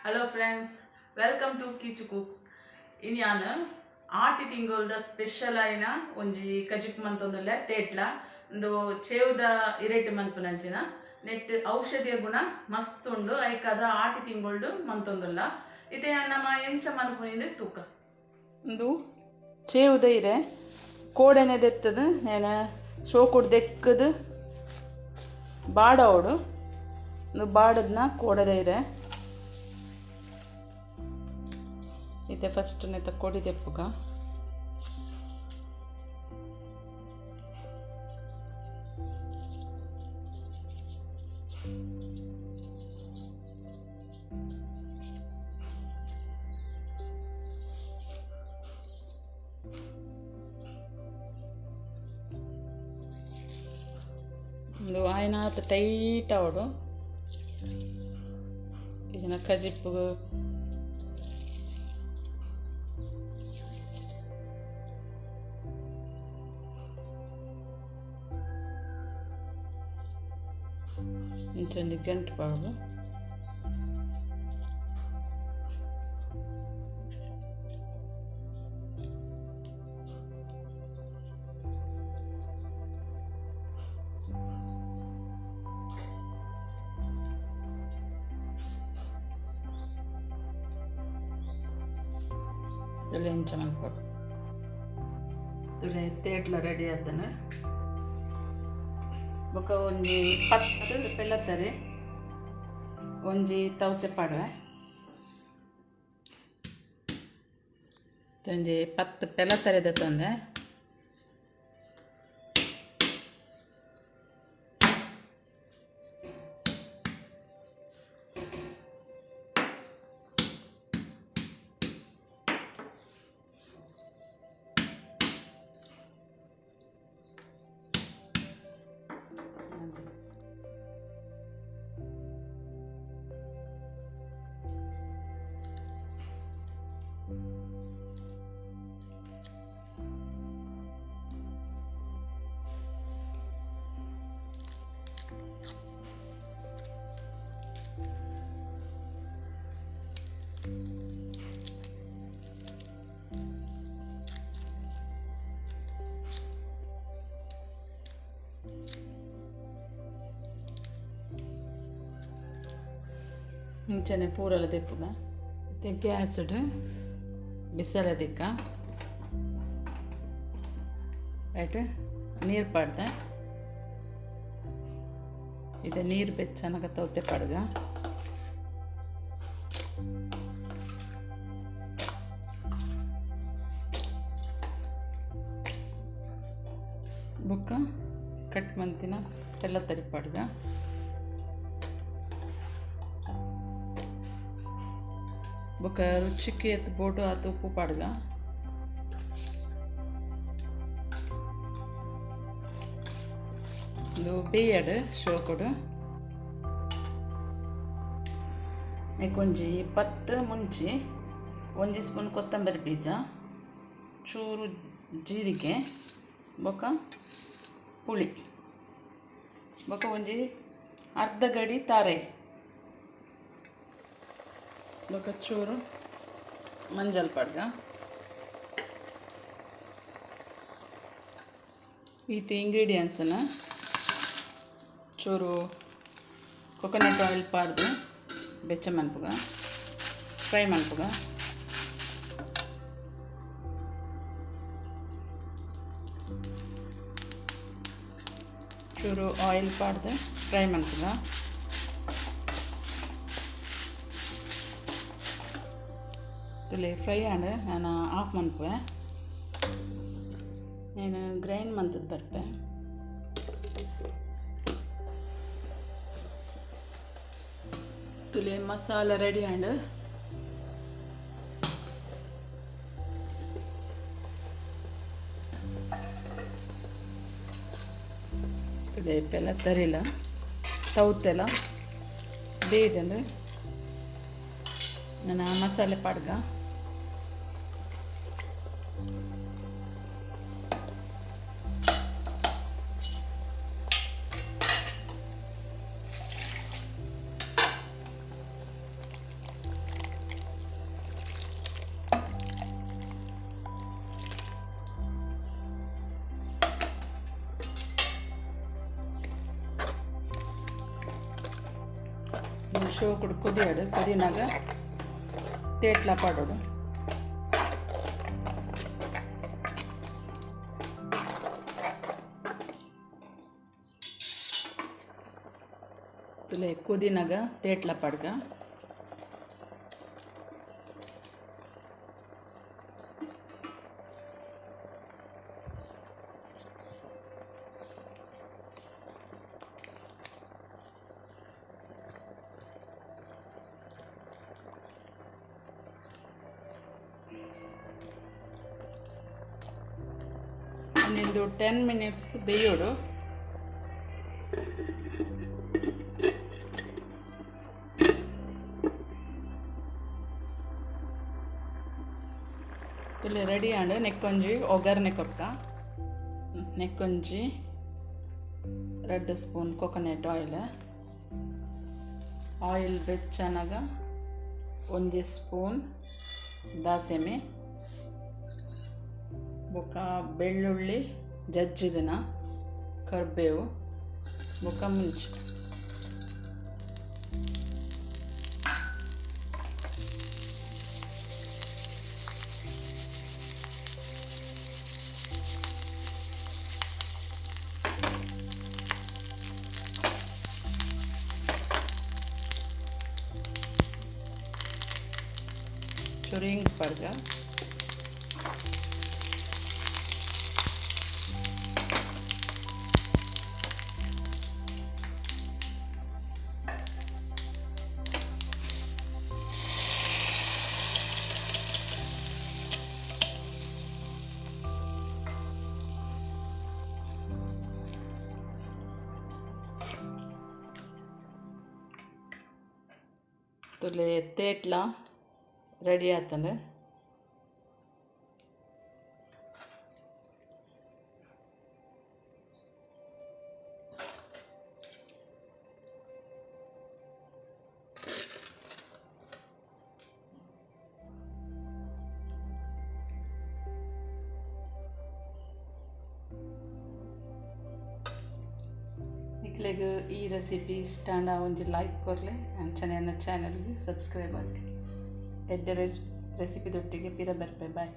Hello friends, welcome to Kichu cooks. ಇನ್ಯಾನ್ ಆಟಿ ತಿಂಗೊಲ್ದ special ಆಯಿನ ಒಂಜಿ ಕಜಿಪ್ ಮಂತೊಂದುಲ್ಲೆ ತೇಟ್ಲ. ಉಂದು ಚೇವುದ ಇರೆಟ್ ಮನ್ಪುನಂಚಿನ ನೆಟ್ ಔಷಧಿಯ ಗುಣ ಮಸ್ತ್ ಉಂಡು. ಐಕಾದ್ರ ಆಟಿ ತಿಂಗೊಳ್ಡು ಮಂತೊಂದುಲ್ಲ. ಇತ್ತೆ ನಮ್ಮ ಎಂಚ ಮನ್ಪುನಿಂದು ತೂಕ. ಉಂದು ಚೇವುದ ಇರೆ ಕೋಡೆನೆ ದೆತ್ತದು ನೇನ ಶೋಕುಡು ದೆಕ್ಕದು ಬಾಡವಡು. ಉಂದು ಬಾಡದ್ನ ಕೋಡೆದ ಇರೆ. ಇತ್ತೆ ಫಸ್ಟ್ ನೆತ್ತ ಕೊಡಿ ದೆಪ್ಪುಗ. ಉಂದು ಆಯ್ನಾತ್ ಟೈಟ್ ಆವಡು. ಇದನ್ನ ಕಜಿಪ್ಪು ಇಂಚೊಂಜಿ ಗಂಟು ಪಾಡೋಡು. ತುಲೆ ಇಂಚ ಮನ್ಪೊಡು. ತುಲೆ ತೇಟ್ಲ ರೆಡಿ ಆತನ. ಬೊಕ ಒಂಜಿ 10 ಪೆಲತ್ತರಿ ಒಂಜಿ ತೌತೆ ಪಾಡುವೆ. ಒಂಜಿ 10 ಪೆಲತ್ತರಿ ದೆತ್ತೊಂದೆ. ಇಂಚನೆ ಪೂರಲ ದೆಪ್ಪುಗ. ಇತ್ತೆ ಗ್ಯಾಸ್ಡ್ ಬಿಸಲ ದಿಕ್ಕ ರೈಟ್ ನೀರು ಪಾಡ್ದೆ. ಇದು ನೀರು ಬೆಚ್ಚನಗ ತೌತೆ ಪಾಡ್ಗ. ಬೊಕ್ಕ ಕಟ್ ಮಂತಿನ ತೆಲ್ಲ ತರಿ ಪಾಡ್ಗ. ಬೊಕ್ಕ ರುಚಿಗೆ ಎತ್ತು ಬೋಟು ಆತು ಉಪ್ಪು ಪಾಡ್ಗ. ಇದು ಬೇಯಡು ಶೋಕೊಡು. ಒಂಜಿ 10 ಮುಂಚಿ, 1 ಸ್ಪೂನ್ ಕೊತ್ತಂಬರಿ ಬೀಜ, ಚೂರು ಜೀರಿಗೆ, ಬೊಕ್ಕ ಪುಳಿ, ಬೊಕ್ಕ ಒಂಜಿ ಅರ್ಧ ಗಡಿ ತಾರೆ, ಬೊಕ್ಕ ಚೂರು ಮಂಜಲ್ ಪಾಡ್ಗ. ಈತ ಇಂಗ್ರೀಡಿಯೆಂಟ್ಸನ್ನು ಚೂರು ಕೊಕೊನಟ್ ಆಯಿಲ್ ಪಾಡ್ದು ಬೆಚ್ಚ ಮನ್ಪುಗ, ಫ್ರೈ ಮನ್ಪುಗ. ಚೂರು ಆಯಿಲ್ ಪಾಡ್ದು ಫ್ರೈ ಮನ್ಪುಗ. ತುಲೆ ಫ್ರೈ ಆಂಡ್ ನಾನು ಆಫ್ ಮನ್ಪುವೆ. ನಾನು ಗ್ರೈಂಡ್ ಮಂತದ ಬರ್ಪೆ. ತುಲೆ ಮಸಾಲ ರೆಡಿ ಆಂಡ್. ತುಲೆ ಪೆಲ ತರಿಲ ತೌತೆಲ ಬೇಯ್ದಂಡು ನಾನು ಮಸಾಲೆ ಪಾಡ್ಗ. ಶೋಕುಡು ಕೊದಿಯಾಡು ಕೊದಿನಾಗ ತೇಟ್ಲ ಪಾಡೋಡು. ತುಲೆ ಕುದಿನಾಗ ತೇಟ್ಲ ಪಾಡ್ಗ. ಇನ್ನೊಂದು 10 ಮಿನಿಟ್ಸ್ ಬೇಯೋಡು. ತುಲೆ ರೆಡಿ ಆಂಡ್. ನೆಕ್ಕೊಂಜಿ ಒಗ್ಗರಣೆ ಕೊರ್ಕ. ನೆಕ್ಕೊಂಜಿ 2 ಸ್ಪೂನ್ ಕೊಕೊನಟ್ ಆಯಿಲ್. ಆಯಿಲ್ ಬೆಚ್ಚನಾಗ 1 ಸ್ಪೂನ್ ದಾಸೆಮೆ ಬೊಕ್ಕ ಬೆಳ್ಳುಳ್ಳಿ ಜಜ್ಜಿದನ ಕರ್ಬೇವು ಬೊಕ್ಕ ಮುಂಚಿ. ಚುರಿ ಹಿಂಗ್ ಪಡ್ಗ. ತುಲೆ ತೇಟ್ಲ ರೆಡಿ ಆತಂಡು. ನಿಕ್ಲೆಗ್ ಈ ರೆಸಿಪಿ ಇಷ್ಟ ಆಂಡ ಒಂಜಿ ಲೈಕ್ ಕೊರ್ಲೆ, ಅಂಚನೆ ಎನ್ನ ಚಾನಲ್ಗೆ ಸಬ್ಸ್ಕ್ರೈಬ್ ಆಗಿ ಎಡ್ಡೆ ರೆಸಿಪಿ ದೊಟ್ಟಿಗೆ ಪಿರ ಬರ್ಪೆ. ಬಾಯ್.